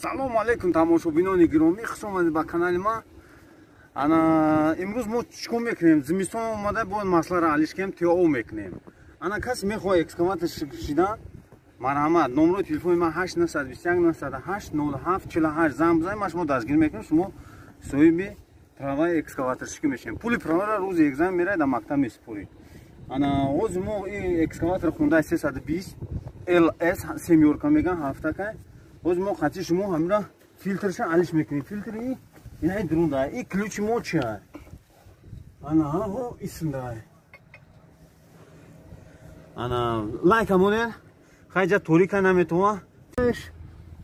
Салому алейкум, тамошобинони гиромӣ, хуш омадед ба канали ман. Ана имрӯз мо чикор мекунем? Зимистон омада, бояд масларо алиш кунем, ТО мекунем. Ана касе мехоҳад экскаватор шидан, марҳамат, номерои телефони ман 8921 908 07 48 занг бизанед, ман шумо дастгирӣ мекунам, шумо соҳиби праваи экскаваторшикӣ мешавед. Пули праваро рӯзи экзамен меравед, дар мактаб месупоред. Ана ҳозир мо экскаватор хундаи 320 LS семёрка меган, ҳафтакай. Ҳозир мо қатъи шумо ҳамира филтрша алиш мекунем. Филтри инаи дурунда. И ключи мо чия? Ана ҳо исмда. Ана лайка монед. Хайҷа торика наметова.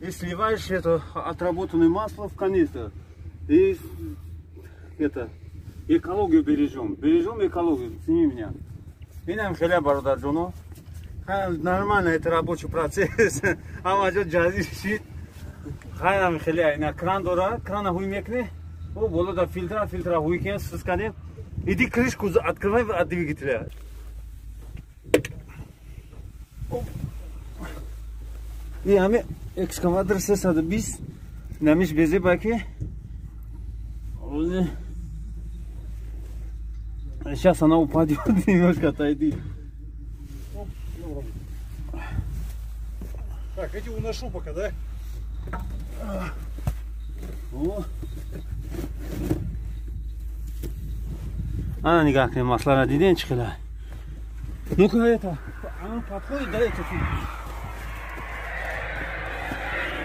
И сливаешь это отработанное масло в канистр. И это экологию бережем. Бережем экологию. Цени меня. Инам хеле бародарҷоно. Нормально, это рабочий процесс. Ама ҷо ҷазир шид. Хайрам хеле ина кран дора, крана ҳуй мекне. О, боло да фильтра, фильтра ҳуй кен, сис кардем. Иди крышку открывай от двигателя. И ҳами экскаватор 320 намиш безе баки. Сейчас она упадет немножко, отойди. Так, эти уношу пока, да? О. Ана никак не масла диден чхила. Ну-ка это, она подходит, да, это фильтр?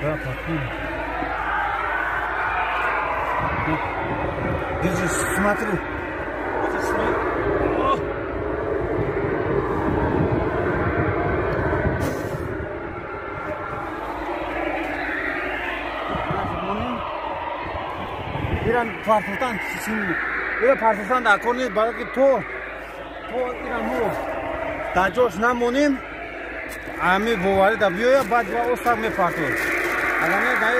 Да, подходит. Держи, смотри. Вот смотри. Иран партутан син. Ира партутан да корни бараки то ира мо. Да ҷош намонем. Ами бовари да биёя баъд ва остак мепартуд. Агар не дай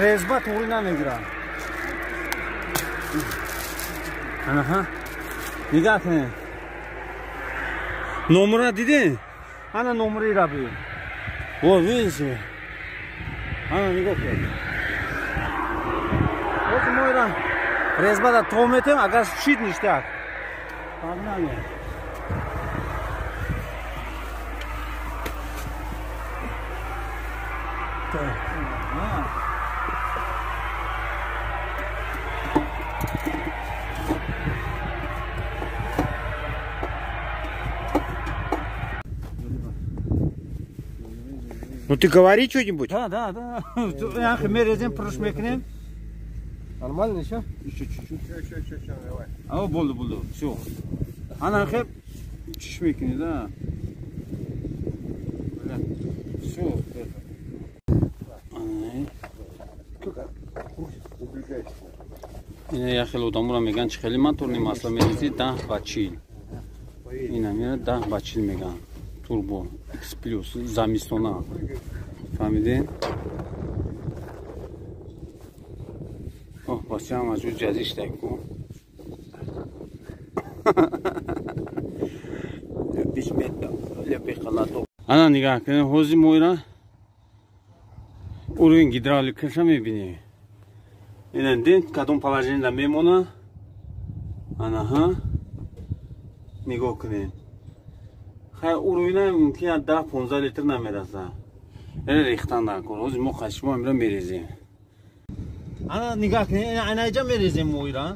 резба туғри намегирад. Анаҳа. Нигаҳ кунед. Номера дидед? Ана номери ира би. Во, видите? Ана нигоҳ кунед. Вот мо ира резба да то метем, агар шид ништяк. Погнали. Так. Ну ты говори что-нибудь. Да, да, да. Мерезем, пруш мекнем. Нормально еще? Еще чуть-чуть. Еще, давай. А, болду, все. Ана хеп, чиш мекни, да. Все, это. Ина я хеле одамура меган, чи хеле моторни масла мерези 10 ба 40. Ина мера 10 ба 40 меган. Турбо X плюс замистона. Фаҳмидед? Оҳ, бачаам аз ӯ ҷазиш ку. Ана нигаҳ кунед, ҳозир мо ира уровень гидравликаша мебинем. Ина дид кадом положениеда мемона. Анаҳа. Нигоҳ кунед. Хай уровена мумкин 10-15 литр намераса. Ина рехтан накун. Ҳозир мо қашмо имра мерезем. Ана нигаҳ кунед, ана иҷа мерезем мо ира.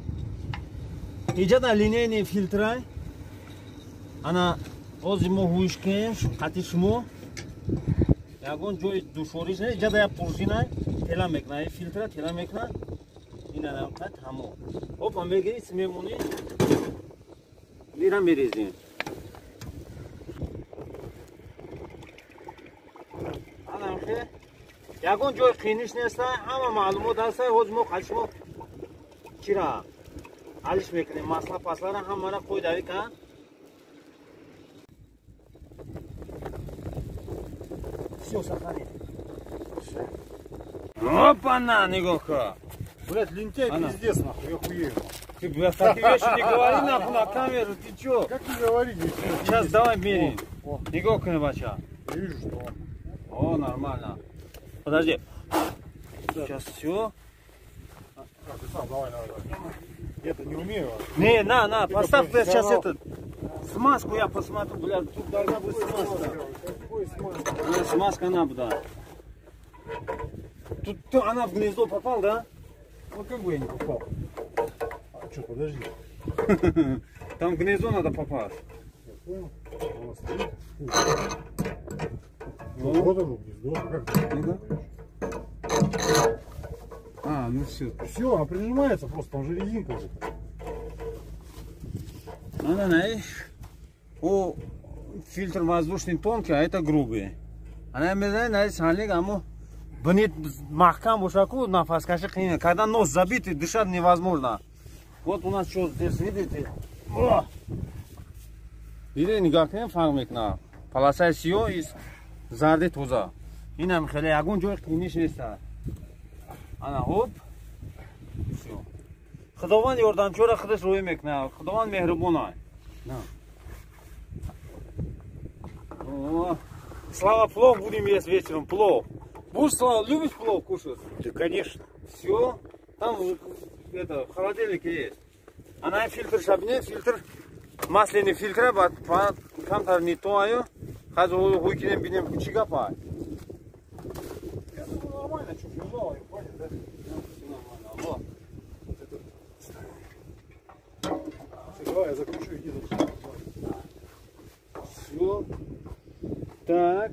Иҷа да линейни филтрай. Ана ҳозир мо ҳуйш кунем, қати шумо. Ягон ҷои душвориш не, иҷа да як пружина тела мекунад, ин филтра тела мекунад. Ина қад ҳамо. Опа мегирӣ, мемонӣ. Ира мерезем. Ана хе ягон ҷои қииниш нест, ҳама маълумот ҳаст. Ҳозир мо қати шумо чира алиш мекунем, масла паслара ҳамара қойдавӣ кан. Всё, сохрани. Опа-на, нигоҳ кун. Блядь, лентяй пиздец, нахуй, я хуею. Ты, блядь, такие вещи не говори, нахуй, на камеру, ты чё? Как не говори? Сейчас давай мерим. Нигоҳ кун, бача. Я вижу, что он. О, нормально. Подожди. Сейчас все. Давай, давай, давай. Я-то не умею. Не, на, поставь сейчас этот. Смазку я посмотрю, бля, тут должна быть смазка. Какой смазка? Она, да. Тут она в гнездо попал, да? Ну как бы я не попал? А что, подожди. Там в гнездо надо попасть. Я понял. Она стоит. Ну, вот оно, гнездо. Как ты? А, ну все. Все, она прижимается просто, там же резинка уже. Она, знаешь, о, фильтр воздушный тонкий, а это грубый. Она, знаешь, салик, бинит маҳкам бошаку, нафаскаши қиин. Когда нос забитый, дышать невозможно. Вот у нас что здесь, видите? Диде, нигоҳ кунем, фарқ мекунад. Полосаи сиёҳ и зарди тоза. Инам хеле ягон ҷои қииниш нест. Ана ҳоп. Всё. Худованд ёрдамчиро худаш рӯй мекунад. Худованд меҳрубон аст. Слава, плов будем есть вечером, плов. Будешь, Слава, любишь плов кушать? Да, конечно. Все, там это, в холодильнике есть. Она фильтр шабне, фильтр, масляный фильтр, камтар не то, а хазу хуйкинем бинем чигапа. Я думаю, нормально, что лежало, и хватит, да? Все нормально, вот. Вот это. Все, давай, я закручу, иди тут. Все. Так.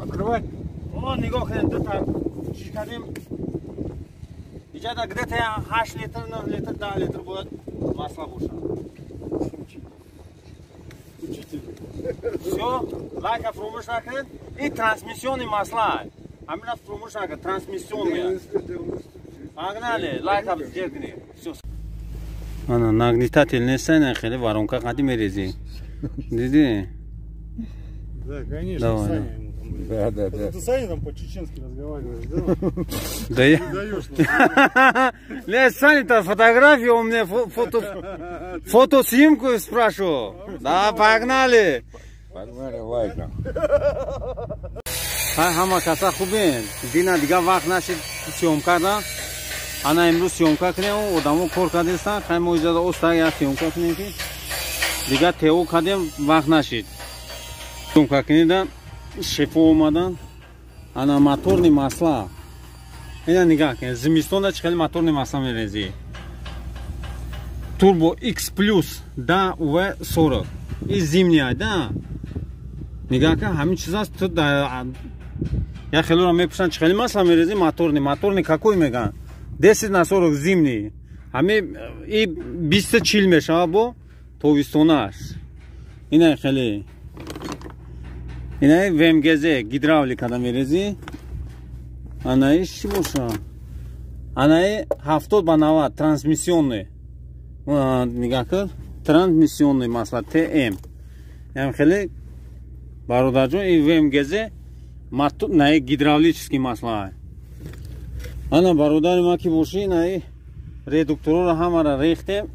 Открывать. О, нигоҳ кунед, дута чӣ кардем? Иҷада где-то 8 литр, 9 литр, 10 литр бояд масла бошад. Учитель. Всё, лайка фромӯш накунед. Ин трансмиссионный масла. Ҳамина фромӯш накунед, трансмиссионный. Погнали, лайка зер кунед. Всё. Ана нагнетатель нест, ина хеле воронка қади мерезӣ. Дидӣ? Да, конечно, давай, Саня да. Ему там. Да, да, да. Ты Саня там по-чеченски разговариваешь, да? Да я... Даешь, Не, Саня-то фотографию он мне фотосъемку спрашивал. Да, погнали. Погнали лайком. Ҳама каса хубен. Дина дига вақт нашид съёмка да. Ана имрӯз съёмка кунем, одамо кор кардестан, хай мо иҷоза оста як съёмка кунем ки дига ТО кардем, вақт нашид. Съёмка кунида шефо омадан. Ана моторный масла. Ина нигоҳ кунед, зимистонда чӣ хеле моторный масла мерезӣ. Турбо X плюс да UV 40. И зимняя, да. Нигоҳ кун, ҳамин чиз аст, ту як хелоро мепурсанд, чӣ хеле масла мерезӣ моторный, моторный какой меган? 10 на 40 зимний. Ҳами и 20-40 мешава бо тобистонаш. Ина хеле. Ина ВМГЗ гидравлика да мерезӣ. Анаи чӣ боша? Анаи 70 ба 90 трансмиссионный. Нигоҳ кун, трансмиссионный масла ТМ. Ям хеле бародарҷон, ин ВМГЗ наи гидравлический масла. Ана бародари ма ки бошӣ, наи редукторро ҳамара рехтем,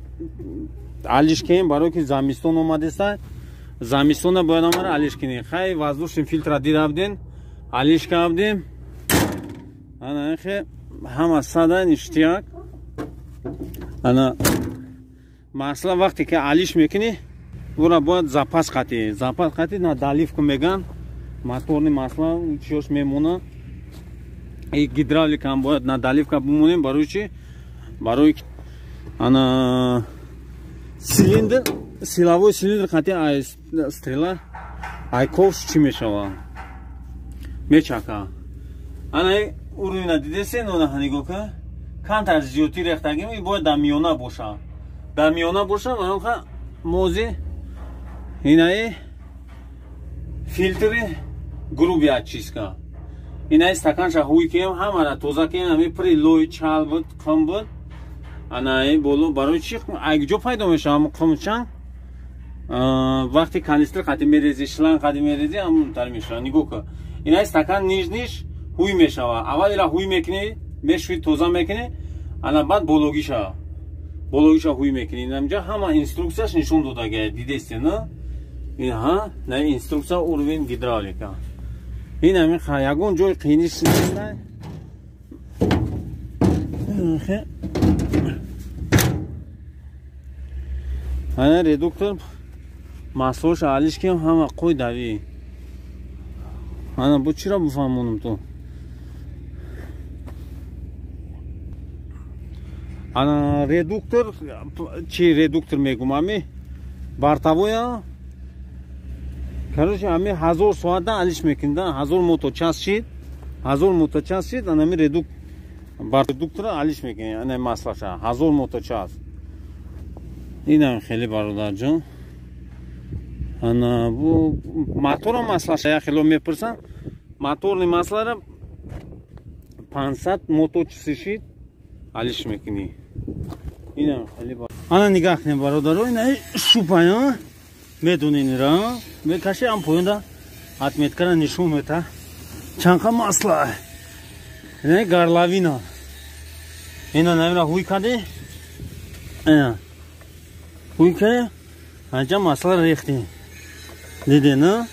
алиш кем, барои ки замистон омадеста. Замистона бояд ҳамара алиш кунем. Хай воздушный фильтра дида будем, алиш кардем. Ана хе ҳама сада ништяк. Ана масла вақте ки алиш мекунӣ, ура бояд запас қатӣ, запас қатӣ на доливку меган. Моторный масла чиёш мемона. И гидравлика ҳам бояд на доливка бимонем, барои чи? Барои ана цилиндр, силовой цилиндр қати ай стрела, ай ковш чӣ мешава? Мечака. Ана уровня дидесен, она нигоҳ кун. Камтар зиёдтӣ рехтагим, и бояд дар миёна боша. Дар миёна боша, барои мози инаи фильтри грубый очистка. Инаи стаканша ҳуй кем, ҳамара тоза кем, ҳами при лой чал буд, қум буд. Анаи боло барои чи айгҷо пайдо мешава қумчанг? Вақти канистр қати мерези, шланг қати мерези, ҳамон тар мешава. Нигоҳ кун. Инаи стакан нижниш ҳуй мешава. Аввал ира ҳуй мекунӣ, мешӯи, тоза мекунӣ, ана баъд бологиша. Бологиша ҳуй мекунӣ. Инҷа ҳама инструксияш нишон додага, дидесте, на? Ин ҳа, на инструксия уровень гидравлика. Ин ҳамин ягон ҷои қииниш нест. Ана редуктор маслош алиш кем ҳама қой давӣ. Ана бу чиро бифаҳмонам ту? Ана редуктор чи редуктор мегум ами бортовоя. Короче, ами 1000 соата алиш мекунда, 1000 моточас шид, 1000 моточас шид, ана ми редуктора алиш мекунӣ, ана маслаша 1000 моточас. Инам хеле бародарҷон. Ана бу мотора маслаша я хело мепурсан. Моторни маслара 500 моточаси шид алиш мекунӣ. Инам хеле. Ана нигаҳ кунем бародаро, ина шупая медонинра мекаши ам поинда отметкара нишон мета. Чанқа масла. Ина горловина. Ина намира ҳуй каде. Ина ҳуй каде. Анҷа масла рехти. Диде на?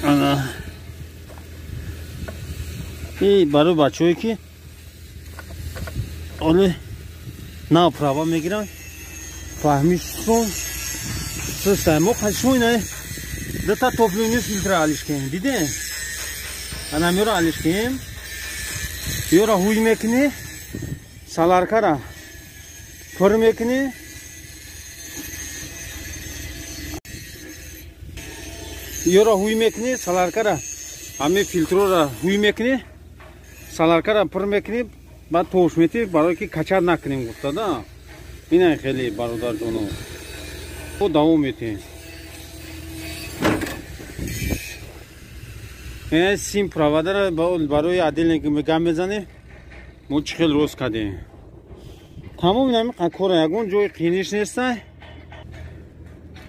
Ана. И барои бачаҳое ки оле нав права мегиранд, фаҳмишон сустай. Мо қашмо ина дута топливный филтра алиш кунем. Диде? Ана меро алиш кунем. Ёра ҳуй мекунӣ, саларкара пур мекунӣ. Ёра ҳуй мекунӣ, саларкара ҳамин филтрора ҳуй мекунӣ, саларкара пур мекунӣ, баъд тош метӣ, барое ки качар накунем гуфта да. Ина хеле бародарҷоно. Бо давом метем. Ина сим проводара барои отдельно гам мезанем. Мо чӣ хел рост кардем. Тамом ин ҳамин кора ягон ҷои қииниш неста.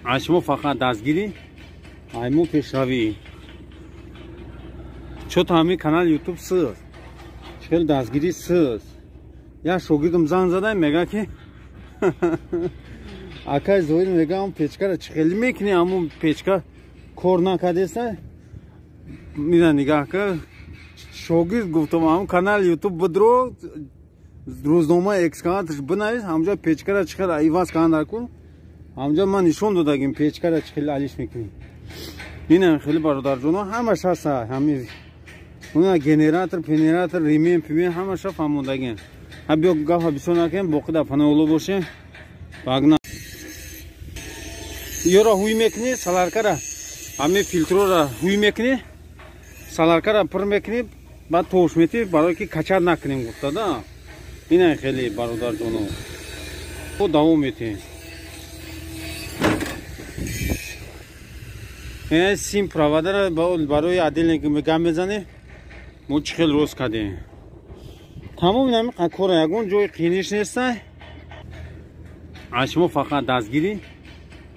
Аз шумо фақат дастгирӣ, айму пешравӣ. Чото ҳамин канал YouTube сыз. Чӣ хел дастгирӣ сыз. Як шогирдам занг задай мега ки акай Зоир мега ам печкара чӣ хеле мекунӣ, ҳамун печка кор накардеста. Мина нигаҳ кар. Шогирд гуфтам ҳамун канал YouTube бидро, рӯзнома экскаваторш бинавис, ҳамҷа печкара чӣ хел иваз кардан дар кун. Ҳамҷа ман нишон додагим печкара чӣ хел алиш мекунӣ. Инам хеле бародарҷоно ҳамаш ҳаст, ҳамин уна генератор, пенератор, ремень, пимен ҳамаша фаҳмондагем. Ҳа биё гапа бисёр накунем, боқӣ дар паноҳулло бошем. Багна. Ёра ҳуй мекунӣ, саларкара ҳамин филтрора ҳуй мекунӣ, саларкара пур мекунӣ, баъд тош метӣ, барое ки качар накунем гуфта да. Ина хеле бародарҷоно. Бо давом метем. Ина сим проводара барои отдельно гам мезанем. Мо чӣ хел рост кардем. Тамом ин ҳамин кора ягон ҷои қииниш неста. Аз шумо фақат дастгирӣ,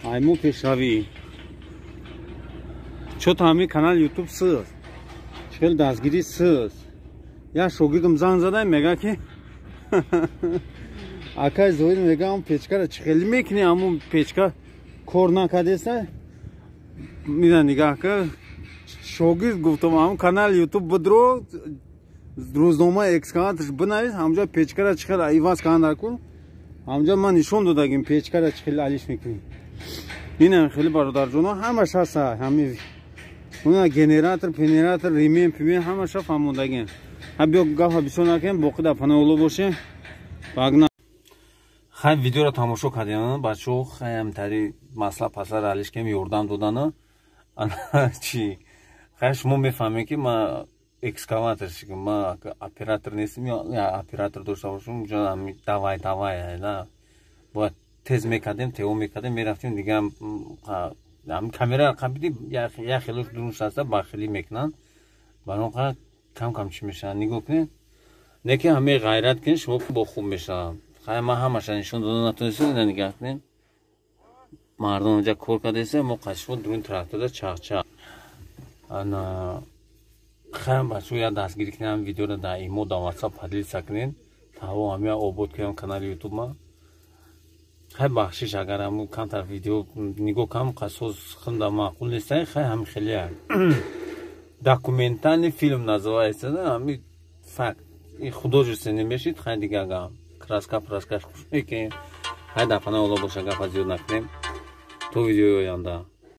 айму пешравӣ. Чото ҳамин канал YouTube сыз. Чӣ хел дастгирӣ сыз. Як шогирдам занг задай мега ки акай Зоир мега ам печкара чӣ хеле мекунӣ, ҳамун печка кор накардеста. Мина нигаҳ кар. Шогирд гуфтам ҳамун канал YouTube бидро, рӯзнома экскаваторш бинавис, ҳамҷа печкара чӣ хел иваз кардан дар кун. Ҳамҷа ман нишон додагим печкара чӣ хел алиш мекунӣ. Инам хеле бародарҷоно ҳамаш ҳаст, ҳамин уна генератор, пенератор, ремень, пимен ҳамаша фаҳмондагем. Ҳа биё гапа бисёр накунем, боқӣ дар паноҳулло бошем. Багна. Хай видеоро тамошо кардем, бачаҳо хаям тари масла пасара алиш кем ёрдам додана. Ана чи хай шумо мефаҳмед ки ма экскаваторщик, ма оператор нестам, ё оператор дошта бошам, давай давай да. Бояд тез мекардем, тео мекардем, мерафтем дига ҳам камера қабиди як хелош дурун шаста бахилӣ мекунанд. Барон қа кам кам чӣ мешаванд, нигоҳ кунед. Не ки ҳамаи ғайрат кунед, шумо бо хуб мешаванд. Хай ман ҳамаша нишон дода натонистам, ина нигаҳ кунед. Мардум онҷа кор кардаиста, мо қашмо дурун тракторда чақчақ. Ана хайм бачаҳо як дастгирӣ кунем, видеоро дар имо, дар WhatsApp поделиться кунед. Таво ҳамя обод кунем канали YouTube ма. Хай бахшиш агар ҳамун камтар видео нигоҳ кам қасос хунда маъқул нестай, хай ҳам хеле. Документальный фильм называется, да, ами факт. И художественный мешид, хай, дига гап. Краска праскаш хуш мекунем. Хай, дар паноҳи Аллоҳ боша, гапа зиёд накунем. То видеои оянда.